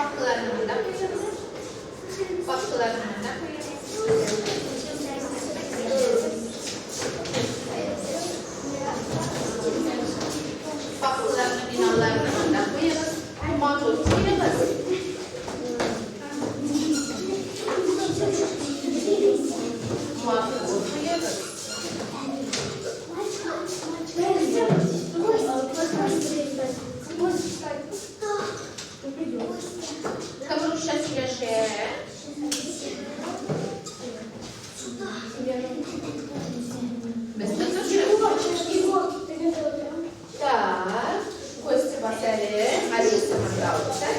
Папкаларны монда куегыз. Папкаларны монда куегыз. Папкаларны, пеналларны монда куегыз. Матур куегыз. Матур куегыз. Кем русча сөйләшә? Без тотышы. Так, Костя бас әле, Алиса монда утыр.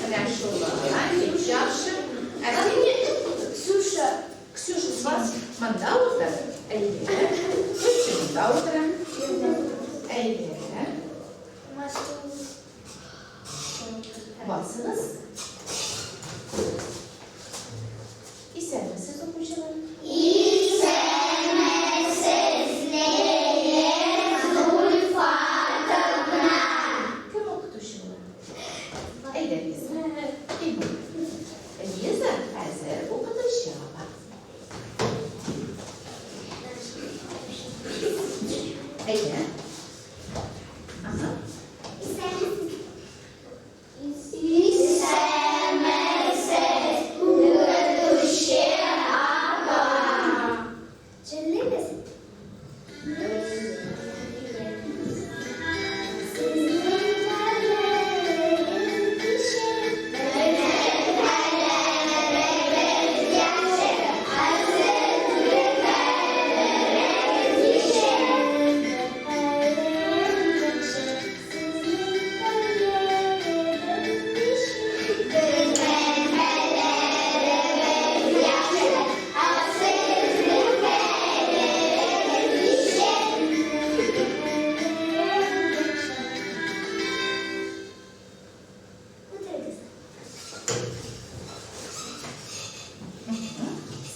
Менә шулай, бик яхшы. Ә син, Ксюша, Ксюша, бас, монда утыр. Әйе. Костя монда утыра. Әйе. Басыгыз. Исәнмесез, укучылар. Исәнмесез, Ләйлә Зульфатовна. Кем укытучы була? Әйдә, Лиза. Кил. Лиза хәзер укытучы апа. Әйдә. Ага. Исәнмесез. Исәнмесез, укытучы апа. Җырлыйбыз. Сезнең кадерегез кече, безнең кадеребез яхшы, ә сезнең кадерегез ничә?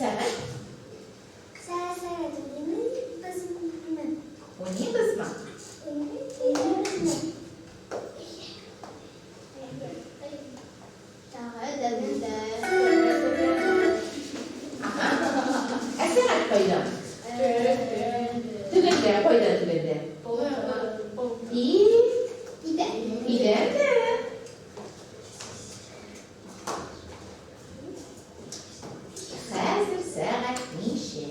Сәгать уйныйбызмы? Ага. Ә сәгать кайда? Тегендә, кайда тегендә? И, идәндә. Хәзер сәгать ничә?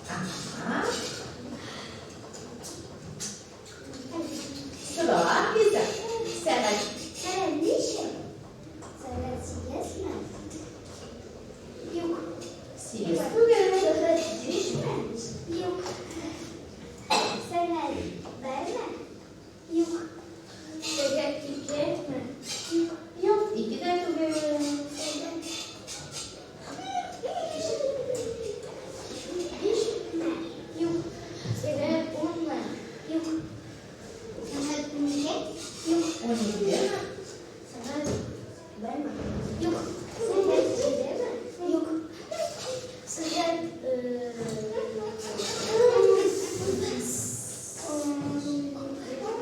Ага. Сора, Лиза. Сәгать. Сәгать ничә? Сәгать сигезме? Юк. Сигез түгел. Сәгать бишме? Юк. Сәгать берме? Юк. Сәгать икеме? Юк. Юк, ике дә түгел. Сәгать бишме? Юк. Сәгать унмы? Юк. Сәгать 12? Юк. 12-ме? Сәгать берме? Юк. Сәгать җидеме? Юк. Сәгать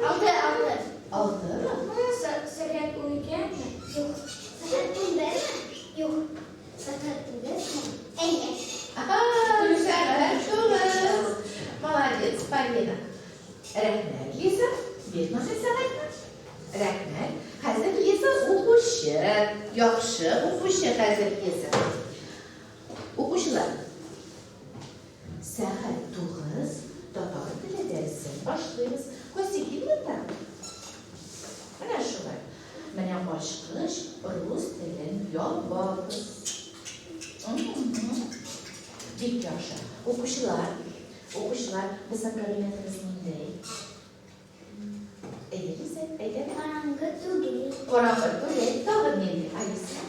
алты, алты. Алтымы? Сәгать 12-ме? Юк. Сәгать 11-ме? Юк. Сәгать 9-мы? Әйе. Ага, сәгать 9. Молодец, Полина. Рәхмәт, Лиза. Бир миңа сәгатьне. Рәхмәт. Хәзер Лиза укучы. Яхшы укучы хәзер Лиза. Укучылар, сәгать 9 татар теле дәресен башлыйбыз. Костя, кил монда. Менә шулай. Менә ачкыч рус телен ябабыз. Бик яхшы. Укучылар, укучылар, безнең кабинетыбыз нинди? Әйдә, Лиза, әйдә. Караңгы түгел. Караңгы түгел. Тагын нинди, Алиса?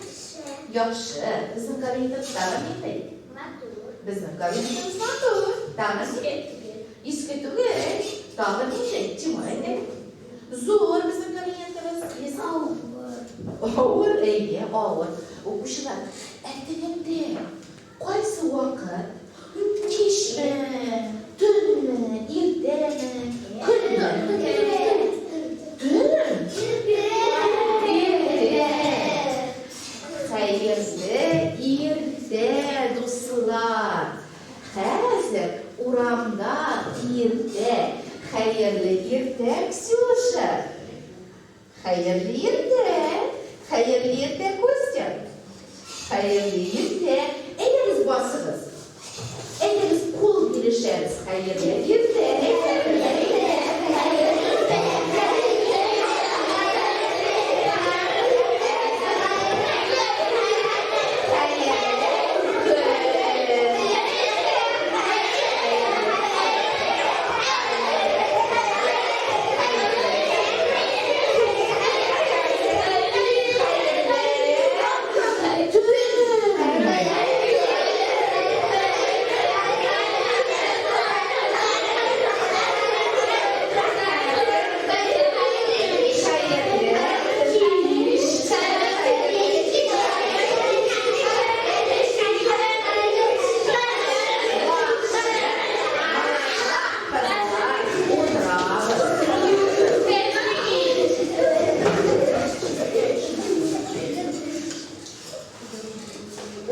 Яхшы. Яхшы. Безнең кабинетыбыз тагын нинди? Матур. Безнең кабинетыбыз матур. Тагын Иске түгел. Иске түгел. Тагын нинди? Тимур, әйдә. Зур безнең кабинетыбыз. Лиза. Авыр. Авыр, әйе, авыр. Укучылар, ә тегендә кайсы вакыт? Кичме, төнме, иртәме, көнме? Төн? иртә, Ксюша. Хәерле иртә. Хәерле иртә, Костя. Хәерле иртә. Әйдәгез басыгыз. Әйдәгез кул бирешәбез. Хәерле иртә. Хәерле иртә. Хәерле иртә.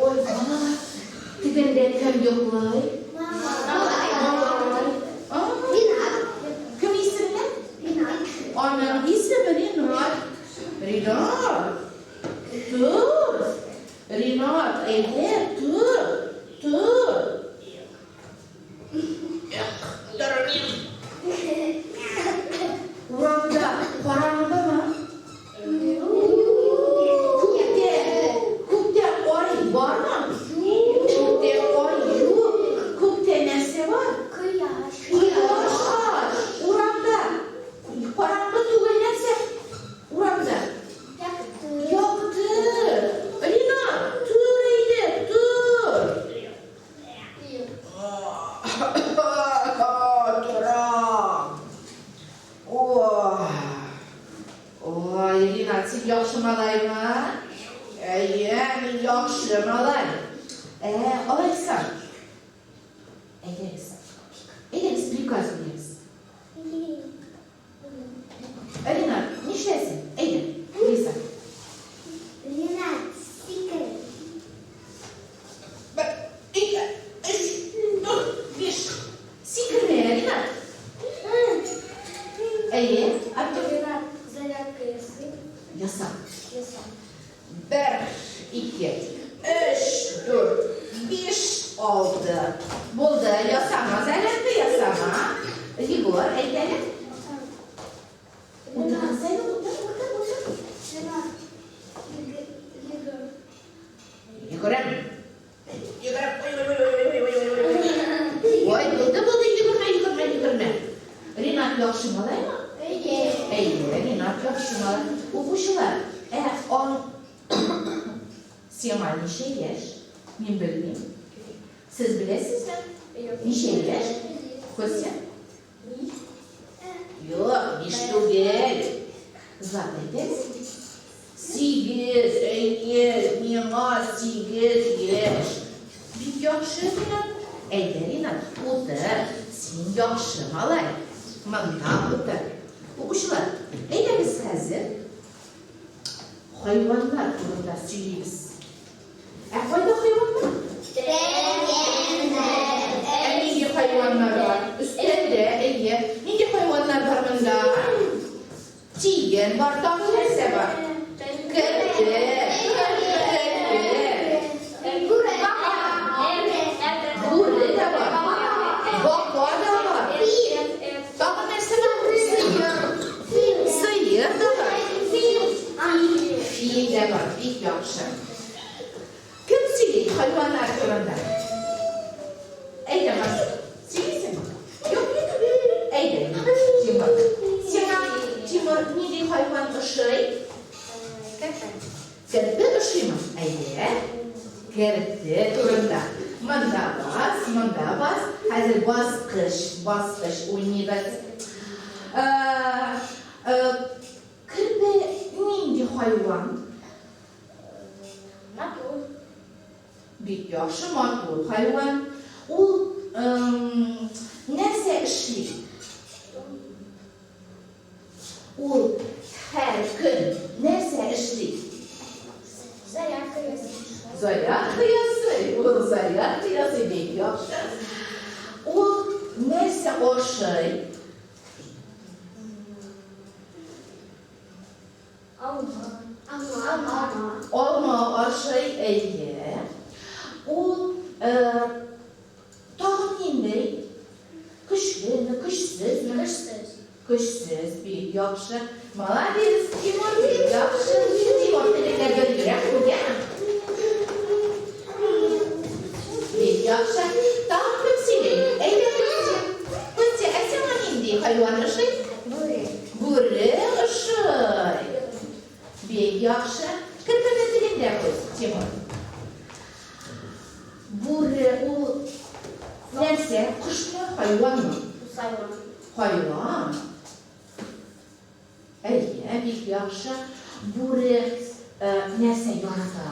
Ой, балалар, тегендә кем йоклый? Кем исеме? Аның исеме Ринат. Ринат. Тор. Ринат, әйдә, тор. Тор. Эх, тормыйм. Урамда караңгымы? Күктә, күктә ай бармы? Күктә ай юк. Күктә нәрсә бар? Кояш. Кояш бар. Урамда караңгы түгел нәрсә? Урамда Якты. якты. Ринат, тор әйдә, тор. Торам. Ой. Ой, Ринат, син яхшы малаймы? Әйе, мин яхшы малай. Ә, алайса. Әйдәгез. Әйдәгез, приказ бирәбез. Ринат, нишләсен? Әйдә, Лиза. Ринат, сикер. Бер, ике, өч, дүрт, биш. Сикермә, Ринат. Әйе, Артур. Ринат, зарядка ясый. Яса. Яса. Бер, ике, өч, дүрт, биш, алты. Булды, ясама, зарядка ясама. Егор, әйт әле. Утыр, сәйдә, утыр, утыр, утыр. Ринат, йөгер. Йөгерәм. Йөгерәм. Ой, ой, ой, ой, ой, ой, ой, ой. Ой, булды, булды, йөгермә, йөгермә, йөгермә. Ринат яхшы малаймы? Әйе. Әйе, Ринат яхшы малай. Укучылар, ә он сиңа ничә яшь? Мин белмим. Сез беләсезме? Ничә яшь? Костя? Юк, биш түгел. Злата әйтәсез? Сигез, әйе, миңа сигез яшь. Бик яхшы, Ринат. Әйдә, Ринат, утыр. Син яхшы малай. Монда утыр. Укучылар, әйдәгез хәзер хайваннар турында сөйлибез. Ә кайда хайваннар? Ә нинди хайваннар бар? Өстәлдә, әйе. Нинди хайваннар бар монда? Тиен бар, тагы нәрсә бар? Керпе, керпе. Бүре дә бар. Бака да бар. Тагы нәрсә бар? Сыер. Сыер да бар. Фил дә бар, бик яхшы. Кем сөйли хайваннар турында? Әйдә, Марс, сөйлисеңме? Юк, әйдә, Тимур. Сиңа, Тимур, нинди хайван ошый? Керпе ошыймы? Әйдә. Керпе турында. Монда бас, монда бас. Хәзер баскыч, баскыч уйныйбыз. Э, э, Керпе нинди хайван? Бик яхшы, матур хайван. Ул эм, нәрсә эшли? Ул һәр көн нәрсә эшли? Зарядка ясый. Зарядка ясый. Ул зарядка ясый, бик яхшы. Ул нәрсә ашый? Алма. Алма. Алма ашый, әйе. Ул тагын нинди? Көчлеме, көчсезме? Көчсез. Көчсез, бик яхшы. Молодец, Тимур, бик яхшы. Тимур, телеңә бер йөрәк куяме? Бик яхшы. Тагын кем сөйли? Әйдә, Костя. Костя, ә сиңа нинди хайван ошый? Бүре. Бүре ошый. Бик яхшы. Керпене телеңдә куй, Тимур. Бүре ул нәрсә? Кошмы, хайванмы? Хайван. Хайван. Әйе, бик яхшы. Бүре нәрсә ярата?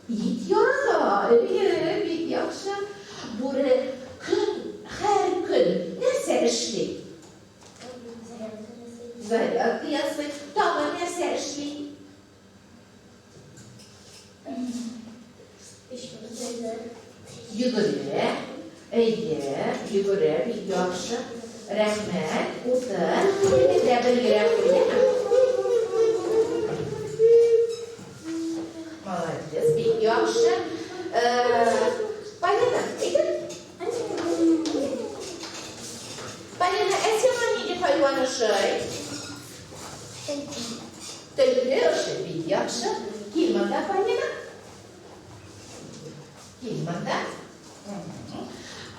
Ит ярата. Әйе, бик яхшы. Бүре көн, һәр көн нәрсә эшли? Зарядка ясый. Тагын нәрсә эшли? Йөгерә. Әйе, йөгерә, бик яхшы. Рәхмәт, утыр. Телеңдә бер йөрәк куяме? Молодец, бик яхшы. Полина, әйдә. Полина, ә сиңа нинди хайван ошый? Төлке ошый, бик яхшы. Кил монда, Полина. Кил монда.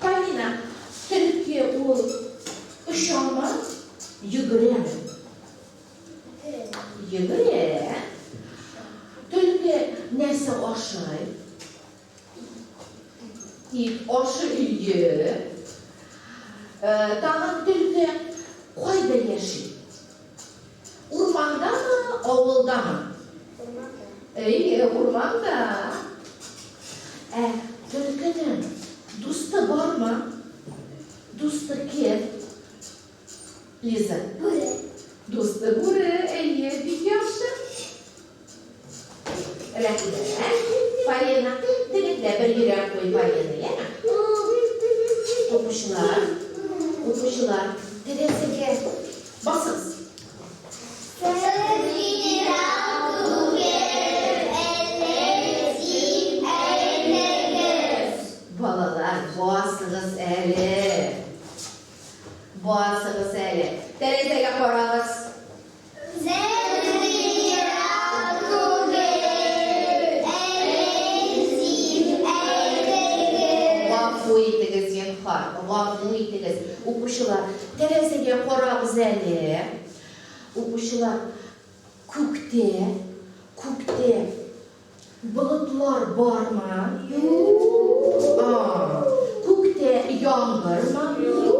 Полина, төлке ул очамы, йөгерәме? Йөгерә. Төлке нәрсә ашый? Ит ашый. Тагын төлке кайда яши? Урмандамы, авылдамы? Урманда. Әйе, урманда. Ә төлкенең дусты бармы? Дусты кем? Лиза. Бүре. Дусты бүре, әйе, бик яхшы. Рәхмәт. Полина, телеңдә бер йөрәк куй, Полина, яме? Укучылар, укучылар, тәрәзәгә басыгыз. Сез генерал түгел, әле дип әйтегез. Балалар, басыгыз әле. Басыгыз әле. Тәрәзәгә карагыз. Сез генерал түгел, әле дип әйтегез. Гафу итегез, зинһар, гафу итегез. Укучылар, тәрәзәгә карагыз әле. Укучылар, күктә, күктә болытлар бармы? Юк. Күктә яңгырмы? Юк.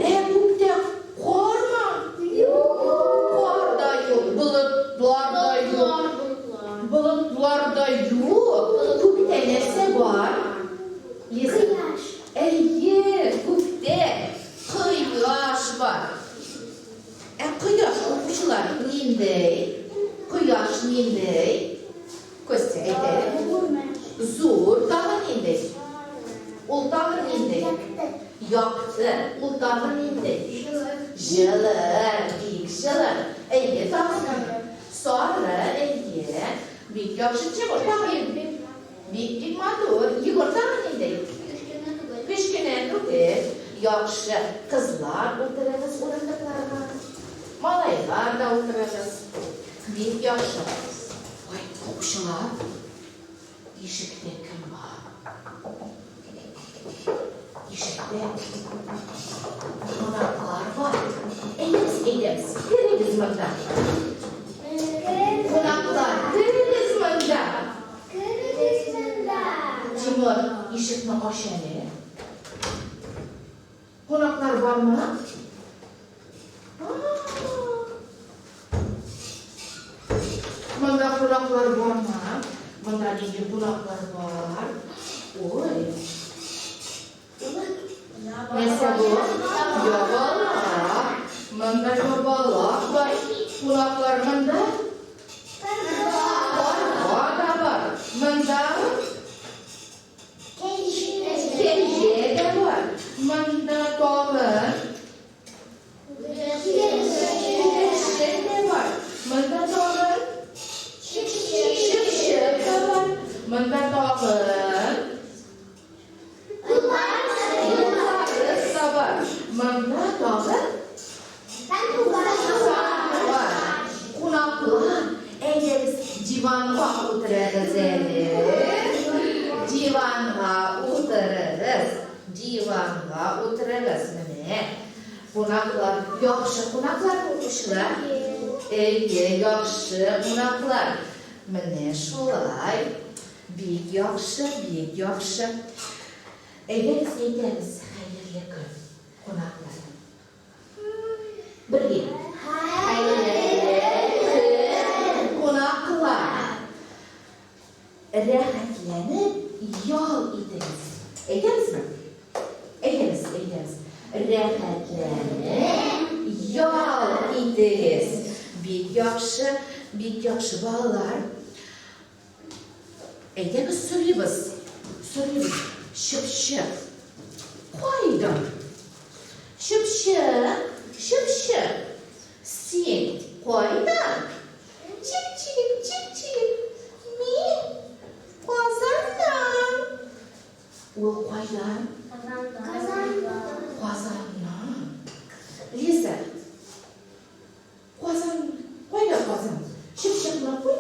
Ә күктә кармы? Юк. Кар да юк, болытлар да юк. Болытлар да юк. Күктә нәрсә бар? Лиза. Кояш. Әйе, күктә кояш бар. Ә кояш, укучылар, нинди? Кояш нинди? Костя, әйт әле. Зур, тагын нинди? Ул тагын нинди? Якты. Ул тагын нинди? Җылы, бик җылы. Әйе, тагын сары, әйе. Бик яхшы, Тимур, тагын бик матур. Егор, тагын нинди? Кечкенә түгел. Яхшы. Кызлар, утырыгыз урындыкларга. Малайлар да утырыгыз. Бик яхшы. Ой, укучылар, ишектә кем бар? Ишектә кунаклар бар. Әйдәгез, әйдәгез, керегез монда. Кунаклар, керегез монда. Керегез монда. Тимур, ишекне ач әле. Кунаклар бармы? Монда кунаклар бармы? Монда нинди кунаклар бар? Ой. Нәрсә бу? Ябалак. Монда ябалак бар. Кунаклар монда? Карга да бар. Монда кәҗә дә бар. Монда тагын күгәрчен дә бар. Кунаклар, яхшы кунаклармы, укучылар? Әйе, яхшы кунаклар. Менә шулай. Бик яхшы, бик яхшы. Әйдәгез әйтәбез, хәерле көн, кунаклар. Бергә. Хәерле көн, кунаклар. Рәхәтләнеп ял итегез. Әйтәбезме? Әйтәбез, әйтәбез. Рәхәтләнеп ял итегез. Бик яхшы, бик яхшы балалар. Әйдәгез сорыйбыз. Сорыйбыз. Чыпчык. Кайда? Чыпчык, чыпчык. Син кайда? Чик-чик, чик-чик. Мин Казаннан. Ул кайдан? Казаннан. Казаннан. Лиза. Казан. Кайда Казан? Чыпчыкны куй.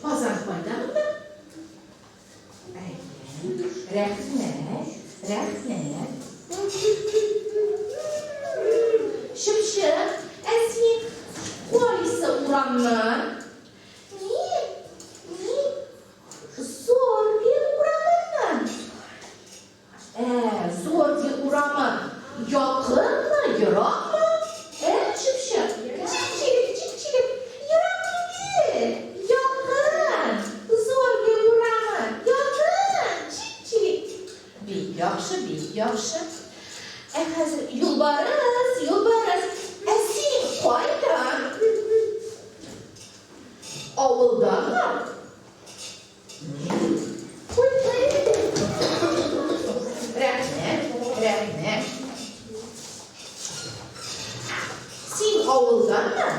Казан кайда монда? Әйе. Рәхмәт, рәхмәт. Чыпчык, ә син кайсы урамнан? Мин, мин Зорге урамыннан. Ә, Зорге урамы якынмы, еракмы? Ә, чыпчык? Чик-чик, чик-чик. Ерак түгел, якын. Зорге урамы якын. Чик-чик. Бик яхшы, бик яхшы. Ә хәзер юлбарыс, юлбарыс. Ә син кайдан? Авылданмы? Рәхмәт, рәхмәт. Син авылданмы?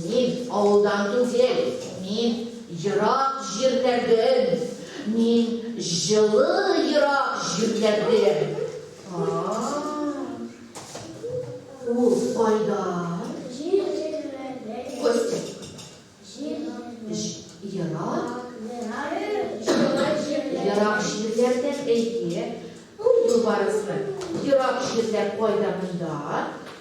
Мин авылдан түгел, мин ерак җирләрдән. Мин җылы ерак җирләрдән. Ул кайдан? Костя. Ерак. Ерак җирләрдән, әйе. Куй юлбарысны. Ерак җирләр кайда монда?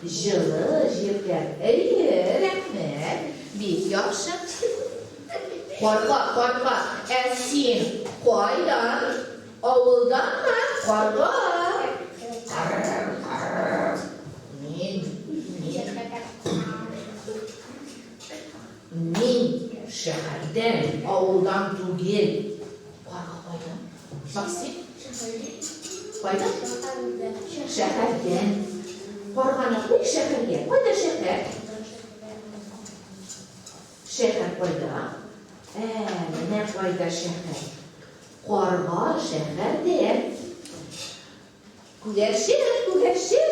Җылы җирләр. Әйе, рәхмәт. Бик яхшы. Карга, карга, ә син кайдан? Авылданмы? Карга. Мин, мин. Мин шәһәрдән, авылдан түгел. Карга кайдан? Максим? Кайдан? Шәһәрдән. Карганы куй шәһәргә. Кайда шәһәр? Шәһәр кайда? Ә, менә кайда шәһәр. Карга шәһәрдә. Күгәрчен, күгәрчен.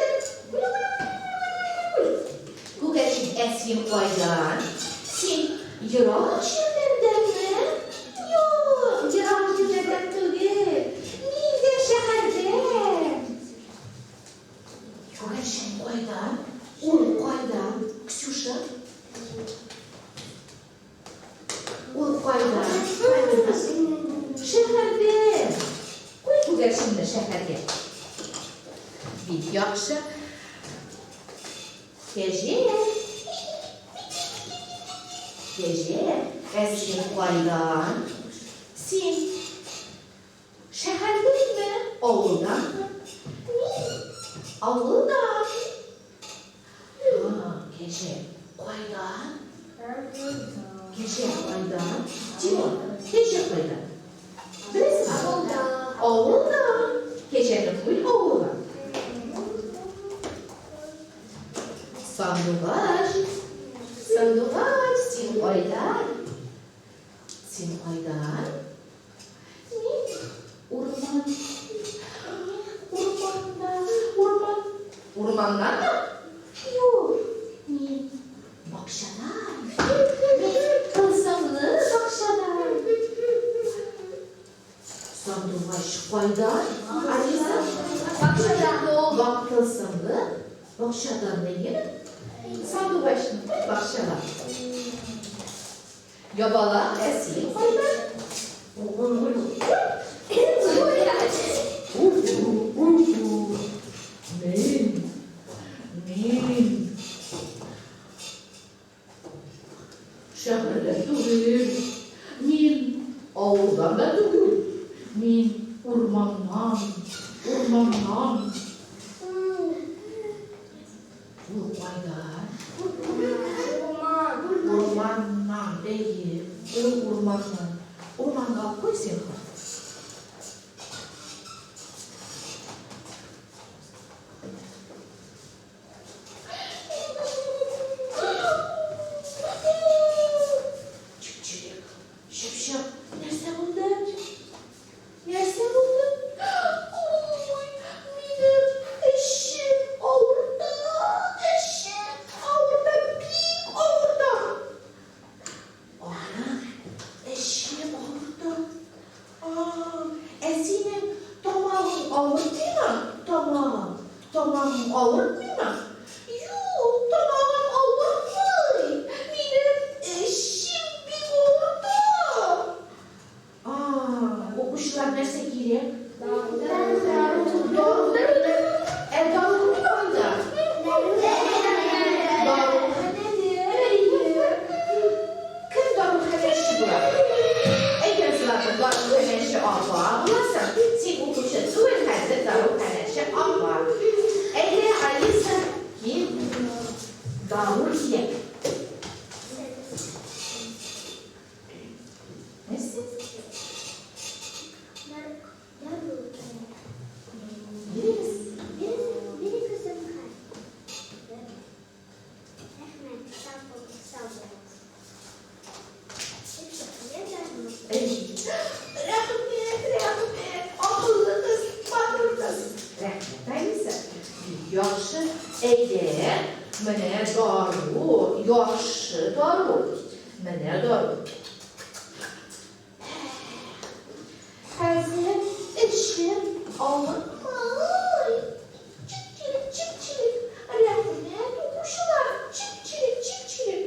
Күгәрчен, ә син кайдан? Син ерак җирләрдәнме? Юк, ерак җирләрдән түгел. Мин дә шәһәрдән. Күгәрчен кайдан? Ул кайдан? Ксюша? Ул кайда? Шәһәрдә. Куй күгәрченне шәһәргә. Бик яхшы. Кәҗә. Кәҗә, ә син кайдан? Син шәһәрдәнме, авылданмы? Мин авылдан. Кәҗә кайдан? Кәҗә кайдан? Тимур, кәҗә кайдан? Беләсеңме? Авылда. Авылда. Кәҗәне куй авылга. Сандугач, сандугач, син кайдан? Син кайдан? Мин урман. Мин урманда. Урман. Урманнанмы? Юк. Мин бакчадан. Мин тылсымлы бакчадан. Сандугач кайдан? Алиса? Бакчадан. Бак тылсымлы бакчадан әйеме? Сандугачны куй бакчага. Ябалак, ә син кайдан? Таудан да түгел. Мин урманнан, урманнан. Ул кайдан? Урман. Урманнан, әйе, ул урманнан. Урманга куй син хат. Чик-чирик, чыпчык, нәрсә булды? Нәрсә булды? Ой, минем эчем авырта, эчем авырта, бик авырта. Аның эче авырта. А, ә синең тамагың авыртмыймы? Тамагың, тамагың авыртмыймы? Юк, тамагым авыртмый. Минем эчем бик авырта. А, укучылар нәрсә кирәк? Дару, дару. Ә дару кайда? Даруханәдә. Кем даруханәче була? Әйдә, Злата, даруханәче апа буласың. Син укучы түгел, хәзер даруханәче апа. Әйдә, Алиса, кил. Дару кирәк. Нәрсә? Бирегез. Әй, рәхмәт, рәхмәт, акыллы кыз, матур кыз. Рәхмәт, Алиса. Бик яхшы. Әйдә, менә дару, яхшы дару. Менә дару. Хәзер эчем авыртмый. Чик-чирик, чик-чирик. Рәхмәт, укучылар. Чик-чирик, чик-чирик.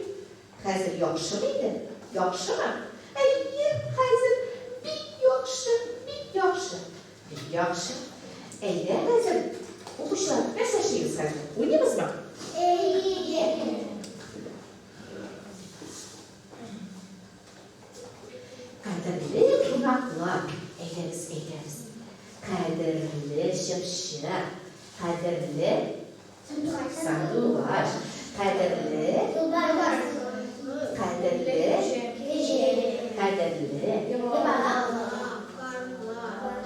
Хәзер яхшымы инде? Яхшымы? Әйе, хәзер бик яхшы, бик яхшы. Бик яхшы. Әйдә хәзер, укучылар, нәрсә эшлибез хәзер? Уйныйбызмы? Кадерле кунаклар, әйдәгез, әйдәгез. Кадерле чыпчык, кадерле сандугач, кадерле, кадерле, кадерле,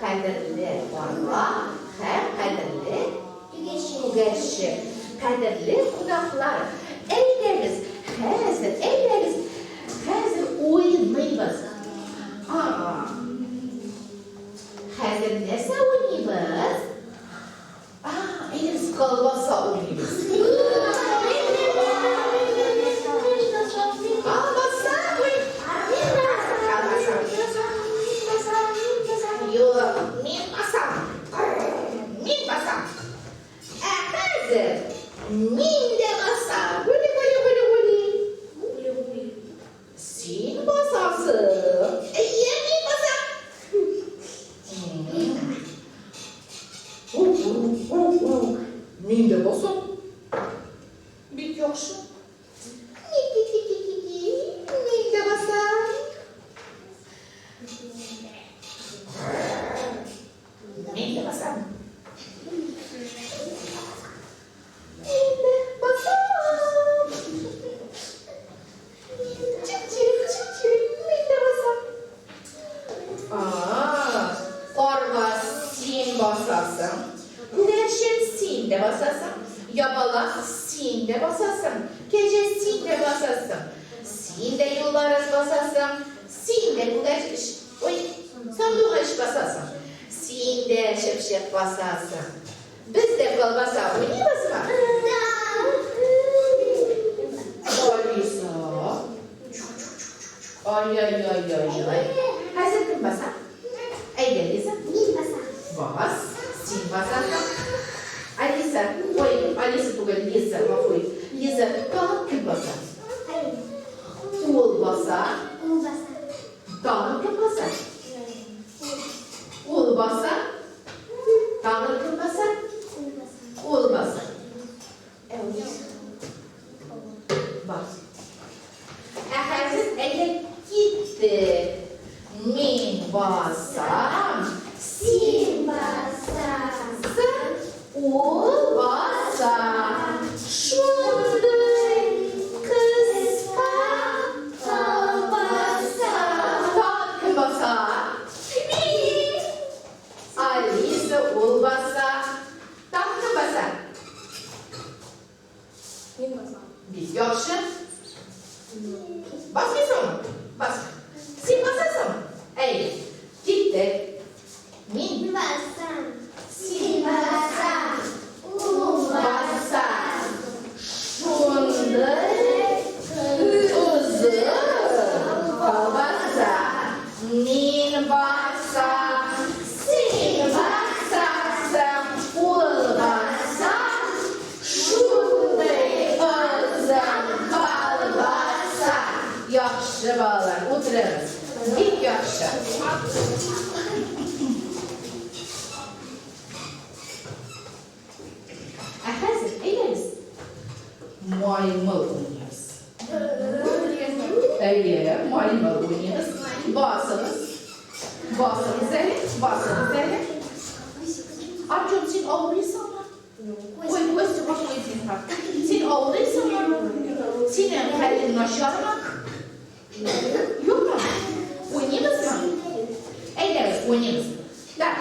кадерле карга һәм кадерле күгәрчен. Кадерле кунаклар, әйдәгез, хәзер, әйдәгез, хәзер уйныйбыз. А, хәзер нәрсә уйныйбыз? А, әйдәгез, колбаса уйныйбыз. Колбаса уй. Колбаса. Юк, мин басам. Мин басам. Ә хәзер мин дә басам. Гули, гули, гули, гули. Гули, гули. Син басасың. Әйе, мин басам. Мин дә басам. Бик яхшы. Ки-ки-ки-ки-ки. Мин дә басам. Мин дә басам. Мин дә басам. Чик-чирик, чик-чирик, мин дә басам. А, карга син басасың. Күгәрчен син дә басасың. Ябалак син дә басасың. Кәҗә син дә басасың. Син дә юлбарыс басасың. Син дә күгәрчен, ой, сандугач басасың. Син дә чыпчык басасың. Без дә колбаса уйныйбызмы? Алиса. Ай-яй-яй-яй-яй. Хәзер кем баса? Әйдә, Лиза. Бас. Син басасың. Алиса. Ой, Алиса түгел, Лиза, гафу ит. Лиза, тагын кем баса? Ул баса. Тагын кем баса? Ул баса. Тагын кем баса? Ул баса. Бас. Ә хәзер әйдә киттек. Мин басам. баса. Шундый кыска Колбаса. Тагын кем баса? Мин. Алиса ул баса. Тагын кем баса? Мин басам. Бик яхшы. Басмыйсыңмы? Бас. Син басасыңмы? Әйе. Киттек. Мин Басам. Син басам. Ул баса. Шундый озын колбаса. Мин басам. Син басасың. Ул баса. Шундый озын колбаса. Яхшы балалар, утырыгыз. Бик яхшы. Ә хәзер әйдәгез маймыл уйныйбыз. Әйе, маймыл уйныйбыз. Басыгыз. Басыгыз әле, басыгыз әле. Артем, син авырыйсыңмы? Ой, Костя, гафу ит, зинһар. Син авырыйсыңмы? Синең хәлең начармы? Юкмы? Уйныйбызмы? Әйдәгез, уйныйбыз. Так.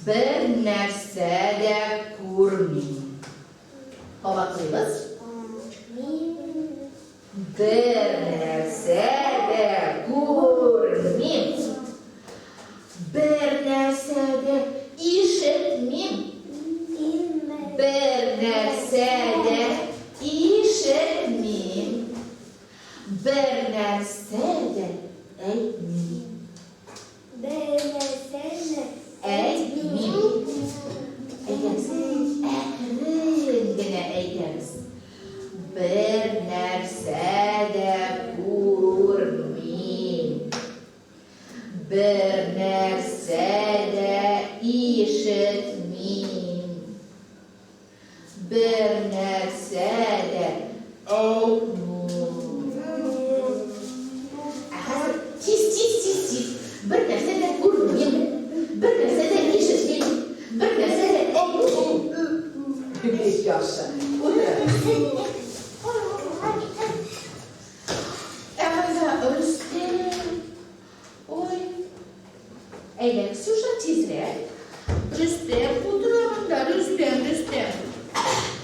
Бер нәрсә дә күрмим. Кабатлыйбыз. Бер нәрсә дә күрмим. Бер нәрсә дә ишетмим. Бер нәрсә дә ишетмим. Бер нәрсә дә әйтмим. Әйтмим. Әйдәгез, әкрен генә әйтәбез. Бер нәрсә дә күрмим. Бер нәрсә дә ишетмим. Бер нәрсә дә әйтмим. Ә хәзер тиз, тиз, тиз, тиз. Бер нәрсә дә күрмим. Бер нәрсә дә ишетмим. Бер нәрсә дә әйтмим. Бик яхшы. Утырыгыз. Ә монда Рөстәм. Ой. Әйдә, Ксюша, тизрәк. Рөстәм утыра монда. Рөстәм, Рөстәм.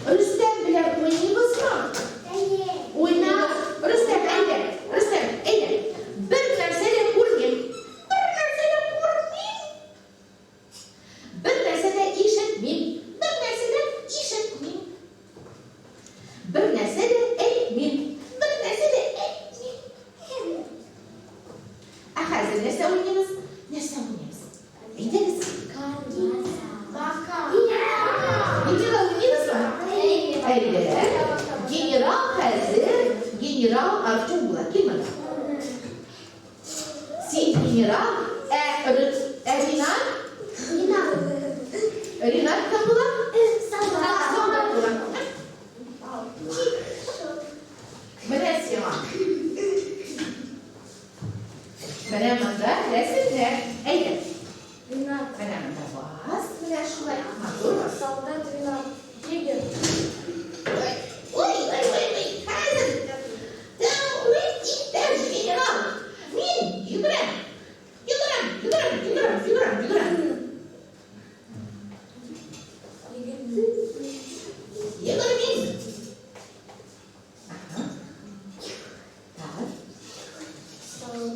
Рөстәм белән уйныйбызмы? Уйнабыз. Рөстәм, әйдә. Рөстәм, әйдә. Бер нәрсә дә күрмим. Бер нәрсә дә күрмим. Бер нәрсә дә ишетмим. Бер нәрсә дә ишетмим. Бер нәрсә дә әйтмим. Бер нәрсә дә әйтмим. Ә хәзер нәрсә уйныйбыз? Нәрсә уйныйбыз? Әйдәгез. Генерал уйныйбызмы? Әйдә. Генерал хәзер генерал Артем була. Кил монда. Син генерал, ә Ринат? Ринат кем була? Солдат була. Менә сиңа. Менә монда рәсемнәр. Әйдә. Менә монда бас, менә шулай матур бас. Солдат Ринат. Егерь. Ой, ой, ой, ой, хәзер. Тәүлек иптәш генерал. Мин йөгерәм. Йөгерәм, йөгерәм, йөгерәм, йөгерәм, йөгерәм. Йөгермим. Ага. Тагын.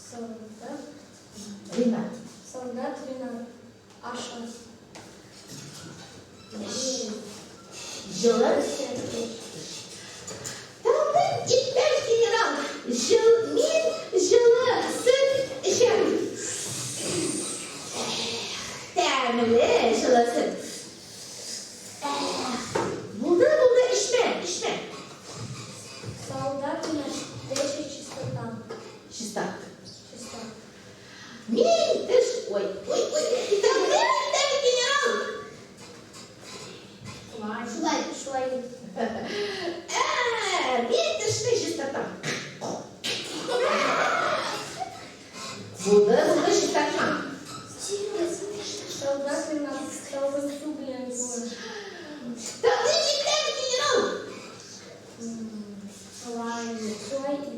Солдат. Ринат. Солдат Ринат. Аша. Җылы. Тәүлек иптәш генерал. Жыл, мин җылы сөт эчәм. Тәмле җылы сөт. Эх, булды, булды, эчмә, эчмә. Солдат Ринат. Теше чистота. Чиста. Чиста. Мин теш, ой, ой, ой, тәүлек иптәш генерал. Шулай, шулай. Ә, мин тешне чистартам. Булды, булды, чистартма. Солдат 13. Салкын су белән юын. Тыныч йөкләме, генерал? Шулай, шулай ит.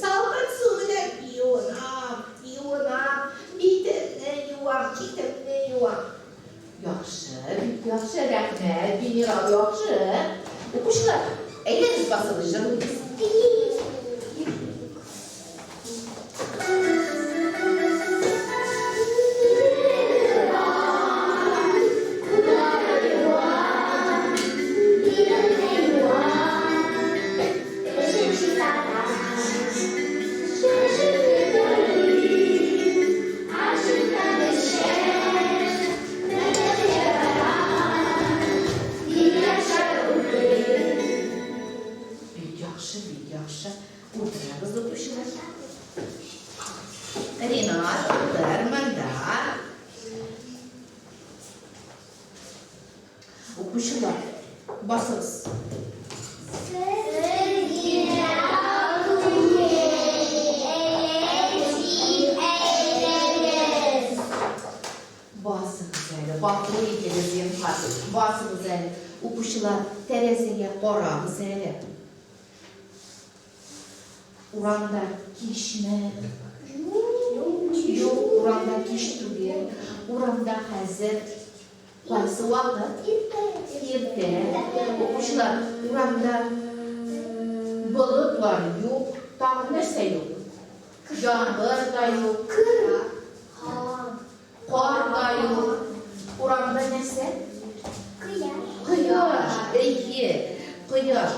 Салкын су белән юынам, юынам, битемне юам, битемне юам. Яхшы, бик яхшы, рәхмәт, генерал, яхшы. Укучылар, әйдәгез басыгыз, җырлыйбыз. Бик яхшы, бик яхшы. Утырабыз, укучылар. Ринат, утыр монда. Укучылар, басыгыз. Басыгыз әле, гафу итегез, зинһар. Басыгыз әле. Укучылар, тәрәзәгә карагыз әле. Урамда кичме? Юк, урамда кич түгел. Урамда хәзер кайсы вакыт? Иртә. Укучылар, урамда болытлар юк, тагын нәрсә юк? Яңгыр да юк, кар да юк. Урамда нәрсә? Кояш. Әйе, кояш.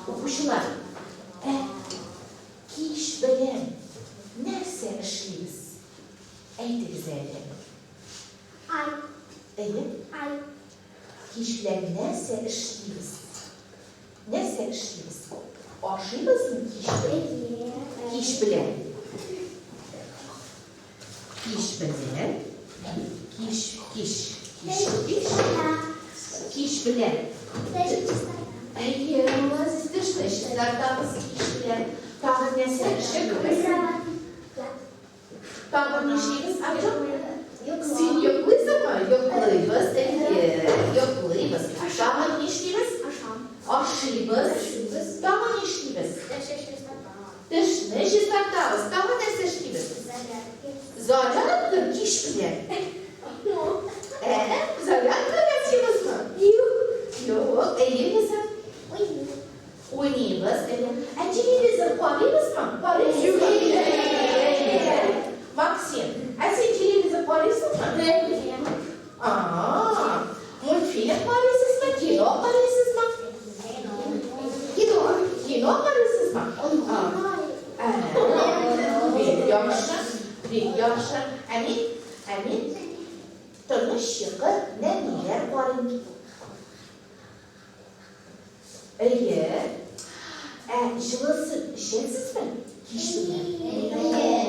Укучылар, ә кич белән нәрсә эшлибез? Әйтегез әле. Әйе, кич белән нәрсә эшлибез? Нәрсә эшлибез? Ашыйбызмы кич белән? Кич белән. Кич белән. Кич, кич, кич, кич. Кич белән. Әйе, молодец, тешне чистартабыз кич белән. Тагын нәрсә эшлибез? Тагын нишлибез, Артем? Син йоклыйсыңмы? Йоклыйбыз, әйе, йоклыйбыз. Тагын нишлибез? Ашыйбыз. Тагын нишлибез? Тешне чистартабыз. Тагын нәрсә эшлибез? Зарядка кич белән. Ә, зарядка ясыйбызмы? Юк, әйе, Лиза. Уйныйбыз, әйе. Ә телевизор карыйбызмы? Карыйсызмы? Әйе. Максим, ә син телевизор карыйсыңмы? А, мультфильм карыйсызмы? Кино карыйсызмы? Кино карыйсызмы? А, бик яхшы, бик яхшы. Ә мин тыныч йокы нәниләр карыйм. Әйе. Ә җылы сөт эчәсезме? Кич белән.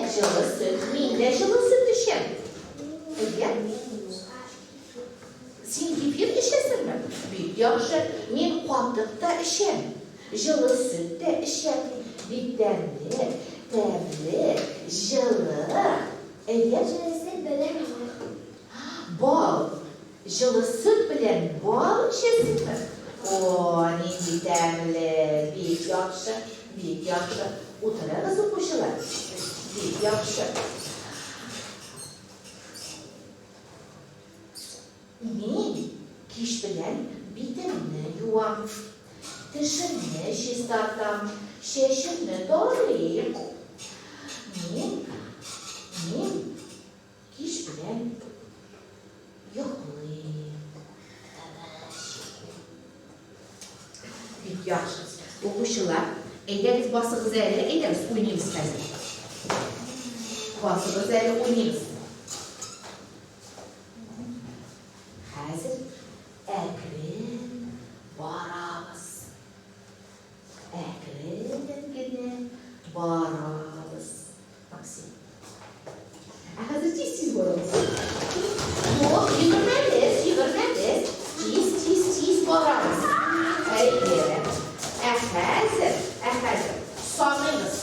Җылы сөт. Мин дә җылы сөт эчәм. Әйе. Син кефир эчәсеңме? Бик яхшы. Мин катык та эчәм. Җылы сөт тә эчәм. Бик тәмле, тәмле, җылы. Әйе. Бал. Җылы сөт белән бал эчәсеңме? О, нинди тәмле! Бик яхшы, бик яхшы. Утырыгыз, укучылар. Бик яхшы. Мин кич белән битемне юам, тешемне чистартам, чәчемне тарыйм. Мин, мин кич белән йоклыйм. Тыныч йоклыйм. Бик яхшы. Укучылар, әйдәгез басыгыз әле, әйдәгез уйныйбыз хәзер. Басыгыз әле, уйныйбыз. Хәзер әкрен барабыз. Әкрен генә барабыз. Максим. Ә хәзер тиз-тиз барабыз. Юк, йөгермәгез, йөгермәгез. Тиз, тиз, тиз барабыз. Әйе. Ә хәзер, ә хәзер саныйбыз.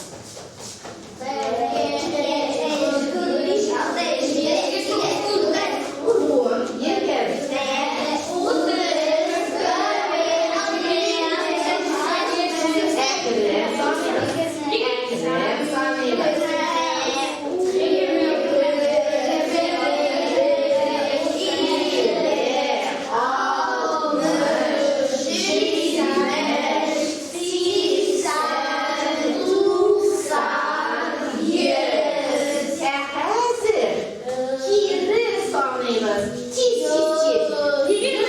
уйныйбыз. Тиз, тиз, тиз.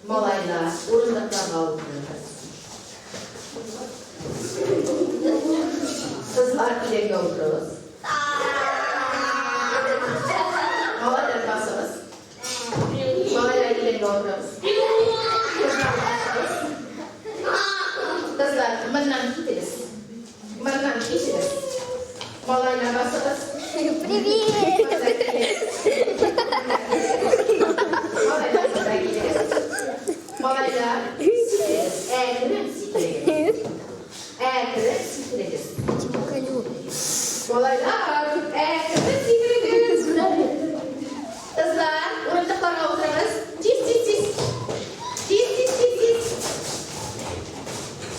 Малайлар, урындыкларга утырыгыз. Кызлар, идәнгә утырыгыз. Малайлар, басыгыз. Малайлар, идәнгә утырыгыз. Кызлар, басыгыз. Кызлар, моннан китегез. Моннан китегез. Малайлар, басыгыз. Привет! Кызлар, килегез. Малайлар, монда килегез. Малайлар, сикерегез. Әкрен сикерегез. Әкрен сикерегез. Малайлар, әкрен сикерегез. Кызлар, урындыкларга утырыгыз. Тиз, тиз, тиз. Тиз, тиз, тиз, тиз.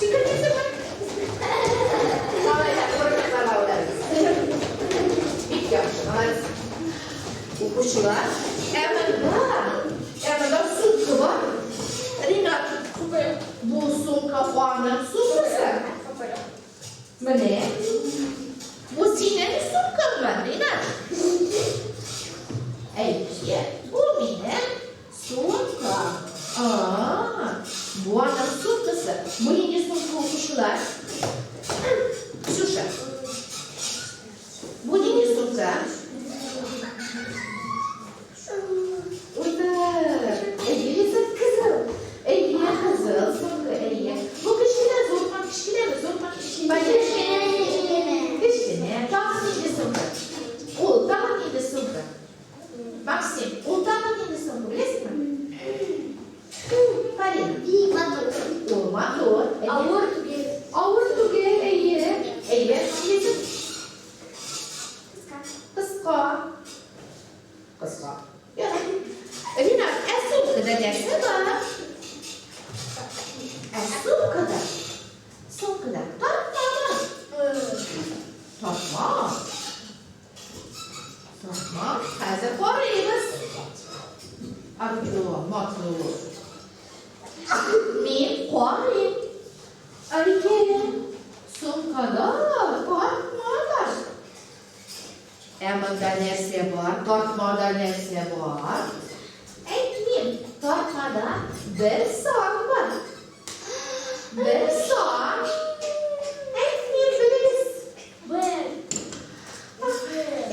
Сикермисеңме? Малайлар, урындыкларга утырыгыз. Бик яхшы, молодцы. Укучылар, ә монда, ә монда сумка бар. Ринат, бу сумка аның сумкасы. Менә. Бу синең сумкаңмы, Ринат? Әйе, бу минем сумка. А, бу аның сумкасы. Бу нинди сумка, укучылар? Ксюша. Бу нинди сумка? Утыр. Әйе, Лиза, кызыл. Әйе, кызыл сумка, әйе. Бу кечкенә, зурмы, кечкенәме, зурмы? Кечкенә. Тагын нинди сумка? Ул тагын нинди сумка? Максим, ул тагын нинди сумка, беләсеңме? Полина. Ул матур. Әйе. Авыр түгел. Авыр түгел, әйе. Әйе, Лиза. Кыска. Кыска. Ярар. Ринат, ә сумкада нәрсә бар? Ә сумкада? Сумкада тартма бар. Тартма. Тартма. Хәзер карыйбыз. Артур, матур. Мин карыйм. Әйе, сумкада тартма бар. Ә монда нәрсә бар? Тартмада нәрсә бар? Әйтмим, тартмада бер сан бар. Бер сан. Әйтмим, белегез. Бер.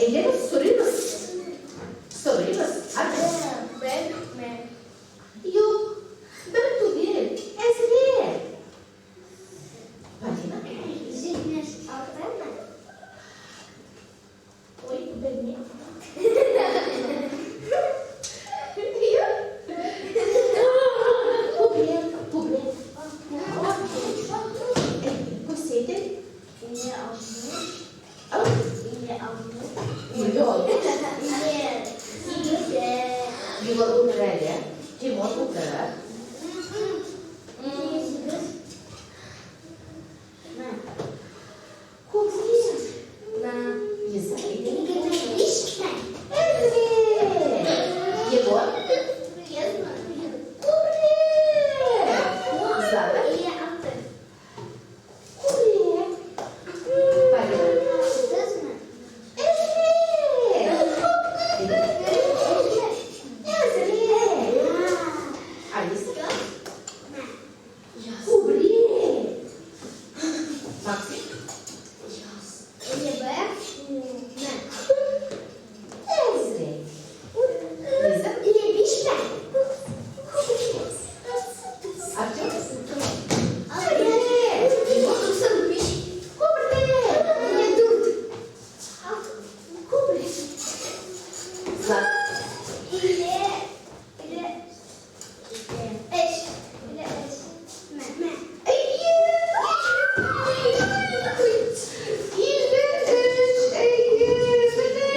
Әйдәгез, сорыйбыз. Сорыйбыз. Артур. Бер. Бер. Юк, бер түгел, әзрәк. Полина? 76 mı? Ой, белмим. Юк. Күбрәк, күбрәк. Күрсәт. 56. Ау. 56. 56. 58. Егор утыр әле. Тимур утыр. 58. Күбрәк. На. Лиза, әйдә. 25 mi? Әзрәк. Егор? Күбрәк. Злата? 56. Күбрәк. Полина? 30 mı? Әзрәк. Әзрәк. Алиса? Күбрәк. Максим? 55. Әзрәк. Лиза? 55 mi? Артем? Әзрәк. Егор? 95. Күбрәк. 54. Күбрәк. Злата? 55. 55. Mi? Әйе! 53, әйе, менә.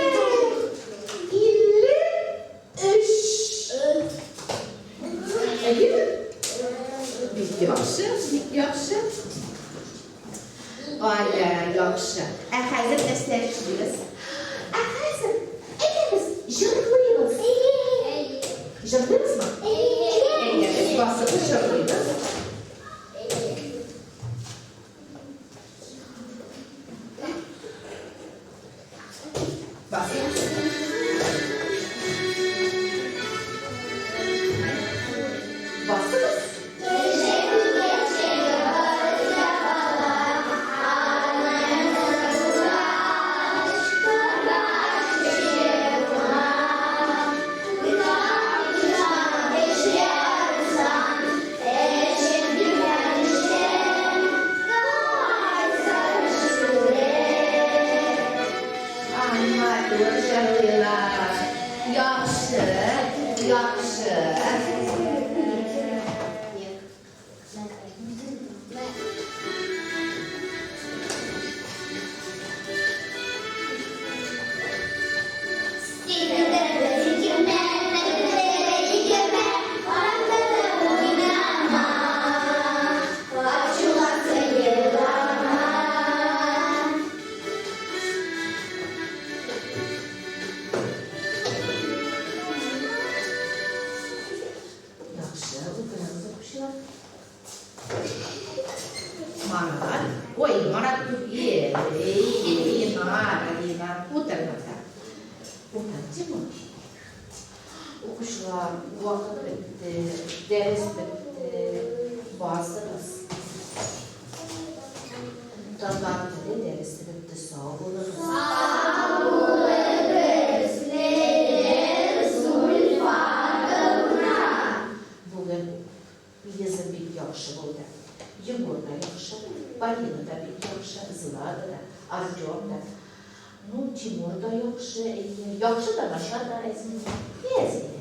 53. Әйеме? Бик яхшы, бик яхшы. Ай, яхшы. Ә хәзер нәрсә эшлибез? Ә хәзер әйдәгез, җырлыйбыз. Җырлыйбызмы? Әйдәгез, басып җырлыйбыз. Яхшы, утырыгыз, укучылар. Марат, ой, Марат түгел, эй, Линар, Линар, утыр монда. Утыр, Тимур. Укучылар, вакыт бетте, дәрес бетте, басыгыз. Татар теле дәресе бетте, сау булыгыз. Бүген пьеса бик яхшы булды. Егор да яхшы, Полина да бик яхшы, Злата да, Артем да. Ну, Тимур да яхшы, әйе. Яхшы да, начар да, әзме. Әзме.